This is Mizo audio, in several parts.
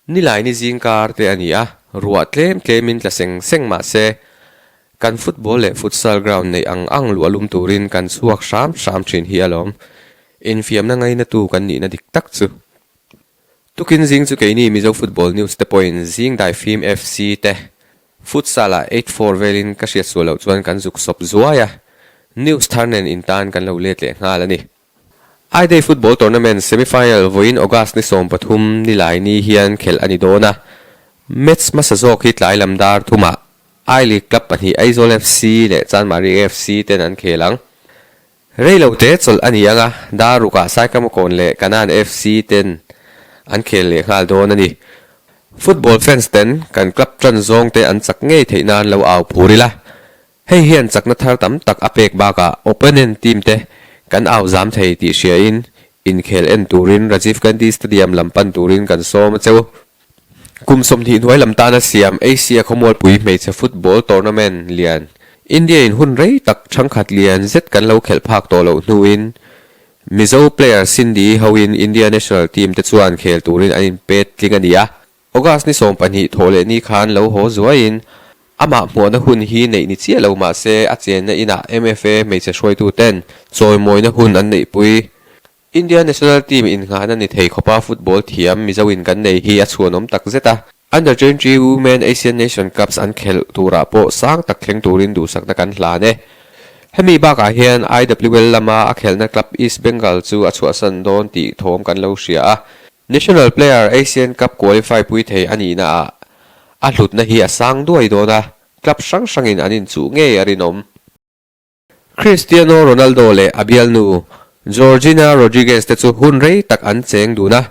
Nilaini zingkar te a ni a, ruah tlem tlemin tla seng seng mah se, kan football leh futsal ground neih ang ang luah lum turin kan chhuak hram hram thin hi alawm. Infiamna ngainatu kan nihna dik tak chu. Tukin zing chu keini Mizo Football News te pawhin zing daifim FC te futsal ah 84 velin ka hriat sual loh chuan kan zuk sawp zuai a, news thar nen intan kan lo let leh nghal a ni. I-Day Football Tournament semi-final vawiin August ni 13 nilai ni hian khelh a ni dawn a, match hmasa zawk hi tlai lam dar thumah I-League club pahnih Aizawl FC leh Chanmari AFC ten an khel ang. Rei lo te chawlh a ni ang a, dar rukah Saikamakawn leh Kanan FC ten an khel leh nghal dawn a ni. Football fans ten kan club tan zawng te an chak ngei theih nan lo au phur ila, Hei hian chakna thar tam tak a pek bakah opponent team te kan au zam thei tih hriain inkhel en turin Rajiv Gandhi Stadium lam pan turin kan sawm a cheu. Kum 20 hnuai lam tana siam Asia khawmualpui hmeichhe football tournament lian India in hun rei tak thangkhat lian zet kan lo khelh phak tawh loh hnuin Mizo player Cindy hoin India national team te chuan khel turin an inpet tling a ni a. August ni 20 thawh leh ni khan lo haw zuaiin amah hmuahna hun hi neih ni chiah lo mah se a chenna inah MFA hmeichhe hruaitu ten chawimawina hun an neihpui. India national team innghahna ni thei khawpa football thiam Mizo in kan nei hi a chhuanawm tak zet a. Under 20 Women Asian Nation Cups an khelh turah pawh sang tak thleng turin duhsakna kan hlan e. Hemi bakah hian IWL lama a khelhna club East Bengal chu a chhuahsan dawn tih thawm kan lo hria a. National player Asian Cup qualify pui thei a nihna ah a hlutna hi a sang duai dawn a, club hrang hrangin an inchuh ngei a rinawm. Cristiano Ronaldo leh a bialnu Georgina Rodriguez te chu hun rei tak an cheng dun a,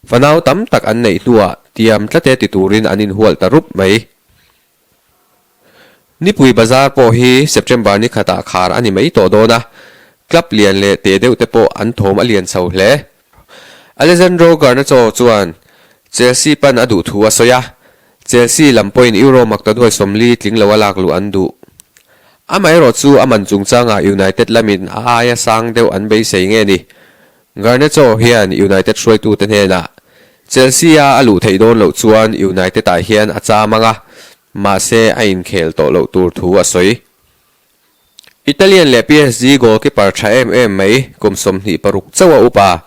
fanau tam tak an neih hnuah tiam tlate ti turin an inhualh ta rup mai. Nipui bazar pawh hi September ni khatah khar a ni mai tawh dawn a, club lian leh teh deuh te pawh an thawm a lian chho hle. Alejandro Garnacho chuan Chelsea pan a duh thu a sawi a, Chelsea lam pawhin Euro maktaduai 40 tling lo a lak luh an duh. Amaherawh chu a man chungchangah United lamin a aia sang deuh an beisei nge ni? Garnacho hian United hruaitute hnenah Chelsea-a a luh theih dawn loh chuan United-ah hian a cham ang a, mahse a inkhel tawh loh tur thu a sawi. Italian leh PSG goalkeeper tha em em mai kum 26 chauh a upa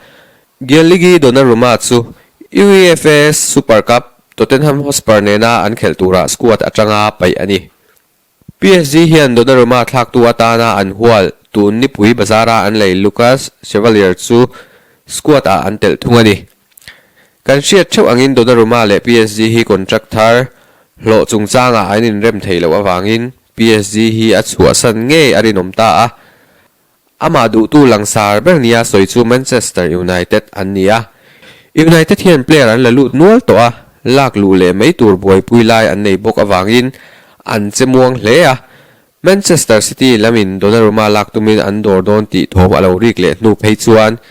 Gianluigi Donnarumma chu UEFA Super Cup Tottenham Hotspur nena an khelh turah squad atanga paih a ni. PSG hian Donnarumma thlaktu atana an hual tun nipui bazara an lei Lucas Chevalier chu squad ah an telh thung a ni. Kan hriat theuh angin Donnarumma leh PSG hi contract thar hlawh chungchangah an inrem thei loh avangin PSG hi a chhuahsan ngei a rinawm ta a. Amah duhtu langsar ber nia sawi chu Manchester United an ni a, United hian player an la lut nual tawh a, lak luh leh mai tur buaipui lai an nei bawk avangin an che muang hle a, Manchester City lamin Donnarumma lak tumin an dawr dawn tih thawm a lo rik leh hnu phei chuan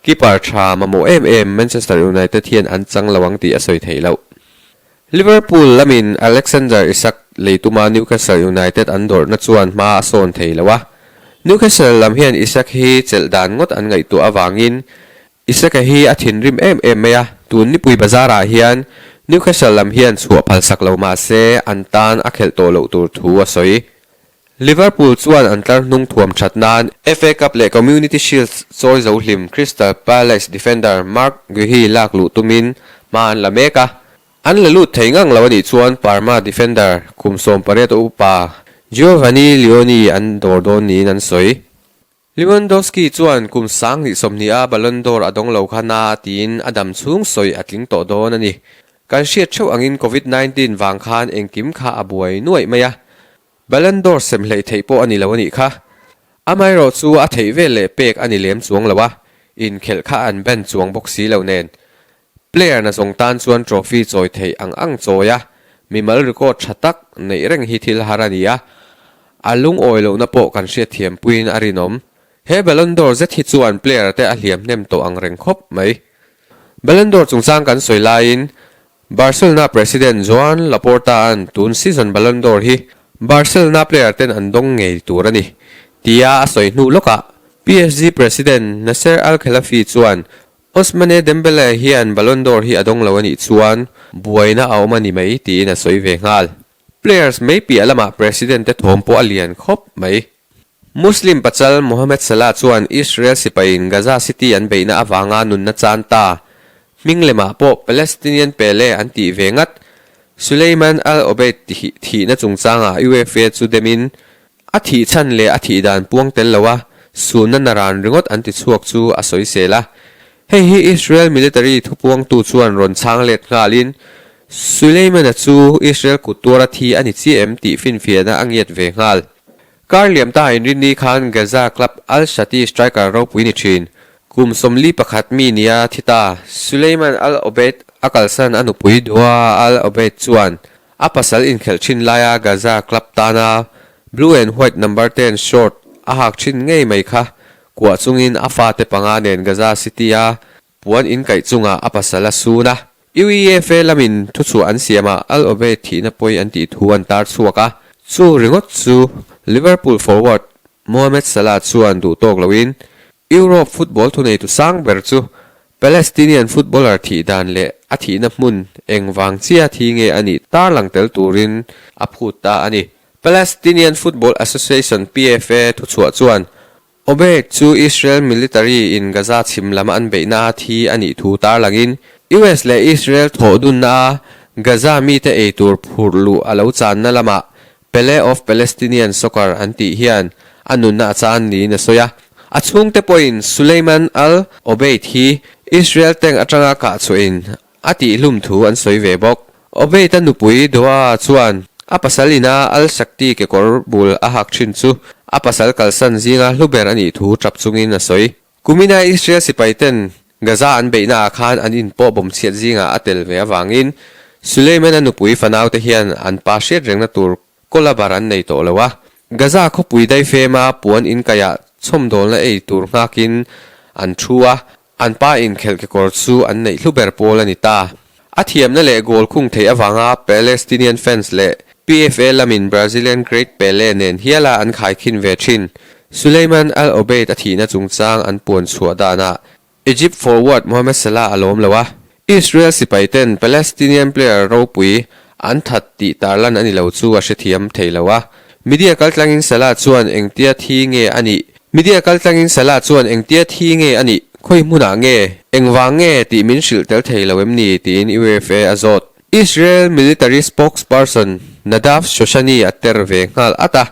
keeper tha mamawh em em Manchester United hian an chang lo ang tih a sawi theih loh. Liverpool lamin Alexander Isak lei tuma Newcastle United an dawrhna chuan hma a sawn thei lo a. Newcastle lam hian Isak hi chelh dan ngawt an ngaihtuah avangin Isak-a hi a thinrim em em mai a, tun nipui bazarah hian Newcastle lam hian chhuah phalsak lo mah se an tan a khelh tawh loh tur thu a sawi. Liverpool chuan an tlar hnung thuam that nan FA Cup leh Community Shield chawi zo hlim Crystal Palace defender Marc Guehi lak luh tumin hma an la mek a. An la lut thei ngang lo a nih chuan Parma defender kum 18 a upa Giovanni Leoni an dawr dawn niin an sawi. Lewandowski chuan kum 2020 a Ballon d'Or a dawng lo kha na tiin a dam chhung sawi a tling tawh dawn a ni. Kan hriat theuh angin Covid 19 vang khan engkim kha a buai nuaih mai a. Ballon d'Or sem hleih theih pawh a ni lo a nih kha. Amaherawh chu a theih vel leh pek a ni lem chuang lo a, inkhelh kha an ban chuang bawk si lo nen. Player na zawng tan chuan trophy chawi theih ang ang chawi a, mimal record tha tak neih reng hi thil har a ni a, a lungawi lohna pawh kan hriatthiam puiin a rinawm. He Ballon d'Or zet hi chuan player te a hliam hnem tawh ang reng khawp mai. Ballon d'Or chungchang kan sawi laiin Barcelona president Joan Laporta-a'n tun season Ballon d'Or hi Barcelona player ten an dawng ngei tur a ni, tia a sawi hnu lawkah PSG president Nasser Al-Khelaifi chuan Ousmane Dembele hian Ballon d'Or hi a dawng lo a nih chuan buaina a awm a ni mai tiin a sawi ve nghal. Players mai piah lamah President te thawm pawh a lian khawp mai. Muslim pachal Mohamed Salah chuan Israel sipaiin Gaza City an beihna avanga nunna chan ta. Hming lemah pawh Palestinian Pele an tih ve ngat. Suleiman Al-Obeid thihna chungchangah UEFA chu demin a thih chhan leh a thih dan puang tel loa sunna naran ringawt an ti chhuak chu a sawisel a. Hei hi Israel military thupuangtu chuan rawn chhang let nghalin Suleiman-a chu Israel kut tuara thi a ni chiah em tih finfiahna a ngiat ve nghal. Kar liam ta inrinni khan Gaza club Al Shati striker ropui ni thin. Kum 41 mi nia thi ta Suleiman Al Obeid a kalsan a nupui Dua Al Obeid chuan a pasal inkhelh thin laia Gaza club tana blue and white number ten short a hak thin ngei mai kha kuah chungin a fate panga nen Gaza City-a Puan inkaih chungah a pasal a sun a. UEFA lamin thuchhuah an siamah Al Obeid thihna pawi an tih thu an tar chhuak a. Chu ringawt chu Liverpool forward Mohamed Salah chuan duh tawk loin Europe football thuneitu sang ber chu Palestinian footballer thih dan leh a thihna hmun eng vang chia thi nge a nih tarlang tel turin a phut ta a ni. Palestinian Football Association, PFA, thuchhuah chuan Obeid chu Israel military in Gaza chhim lam an beihna a thi a nih thu tarlangin US leh Israel thawh dunna a Gaza mite ei tur phurh luh a lo channa lamah Pele of Palestinian Soccer an tih hian a nunna a chan niin a sawi a. A chhungte pawhin Suleiman Al Obeid hi Israel tank atanga kah chhuahin A tihhlum thu an sawi ve bawk. Obeid-a nupui Doa chuan a pasal ina Al-Shakti kekawr bul a hak thin chu a pasal kalsan zinga hlu ber a nih thu tap chungin a sawi. Kumina Israel sipaiten Gaza an beihnaah khan an inpawh bawmchhiat zingah a tel ve avangin Suleiman-a nupui fanaute hian an pa hriat rengna tur kawla bar an nei tawh lo a. Gaza khawpui daifema puan inkaihah chhawmdawlna ei tur nghakin an thu a, An pa inkhelh kekawr chu an neih hlu ber pawl a ni ta. A thiamna leh goal khung theih avanga Palestinian fans leh PFA lamin Brazilian great Pele nen hiala an khaikhin ve thin. Suleiman Al Obeid a thihna chungchang an puan chhuah danah Egypt forward Mohamed Salah a lawm lo a. Israel sipaiten Palestinian player ropui an that tih tarlan a ni lo chu a hrethiam thei lo a. Media kaltlangin Salah chuan engtia thi nge a nih? Media kaltlangin Salah chuan engtia thi nge a nih? Khawi hmunah nge? Engvang nge tih min hrilh tel thei lo em ni? tiin UEFA a zawt. Israel military spokesperson Nadav Shoshani a ter ve nghal at a.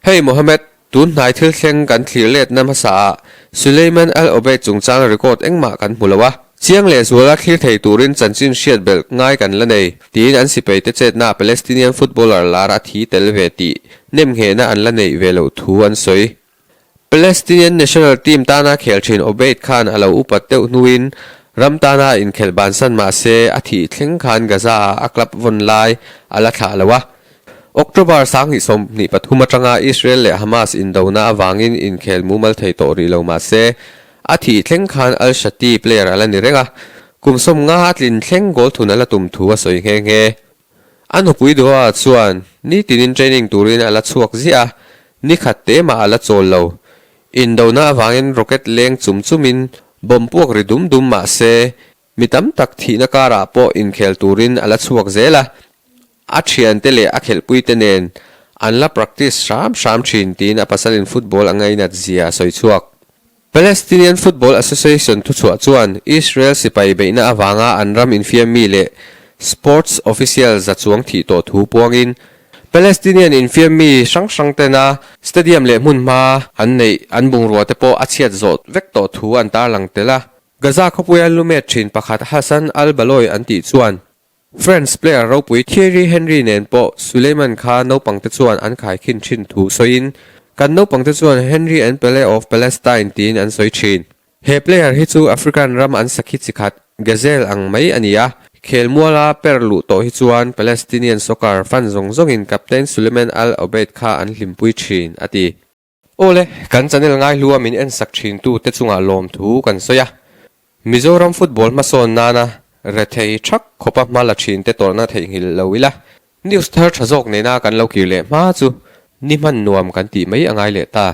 Hei Mohammed, Tun hnai thil thleng kan thlir letna hmasaah Suleiman Al Obeid chungchang record engmah kan hmu lo a, chiang leh zuala thlir thei turin chanchin hriat belh ngai kan la nei, tiin an sipaite chetnaah Palestinian footballer lar a thi tel ve tih nemnghehna an la neih ve loh thu an sawi. Palestinian national team tana khel thin Obeid khan a lo upat deuh hnuin ram tana inkhelh bansan mah se a thih thleng khan Gaza-ah a club vawn lai a la thlah lo a, October 2023 atanga Israel leh Hamas indona avangin inkhel mumal thei tawh rih lo mah se, a thih thleng khan Al Shati player a la ni reng a, kum 50 a tlin thleng goal thun a la tum thu a sawi nghe nghe. A nupui Doha chuan nitinin training turin a la chhuak ziah a, ni khat te mah a la chawl lo. Indona avangin rocket leng chum chumin bomb puak ri dum dum mah se, Mi tam tak thihna karah pawh inkhel turin a la chhuak zel a, a thiante leh a khelhpuite nen an la practice hram hram thin tiin a pasalin football a ngainat zia a sawi chhuak. Palestinian Football Association thuchhuah chuan Israel sipai beihna avanga an ram infiam mi leh sports official za chuang thih tawh thu puangin Palestinian infiam mi hrang hrang tena stadium leh hmunhma an neih an bungrua te pawh a chhiat zawh vek tawh thu an tarlang tel a. Gaza khawpuia lumet thin pakhat Hassan al-Baloy an tih chuan France player ropui Thierry Henry nen pawh Suleiman kha naupangte chuan an khaikhin thin thu sawiin, Kan naupangte chuan Henry and Pele of Palestine tiin an sawi thin. He player hi chu African ram an sakhi chi khat gazelle ang mai a ni a, khelmuala per luh tawh hi chuan Palestinian soccer fan zawng zawngin captain Suleiman Al-Obeid kha an hlimpui thin, a ti. Awle, kan channel ngaihlua min en sak thin tu te chungah lawmthu kan sawi a. Mizoram football hmasawn nana rethei thak khawpa hma la thin te tawrhna theihnghilh lo ila, news thar tha zawk nena kan lo kir leh hma chu ni hman nuam kan tih mai a ngai leh ta.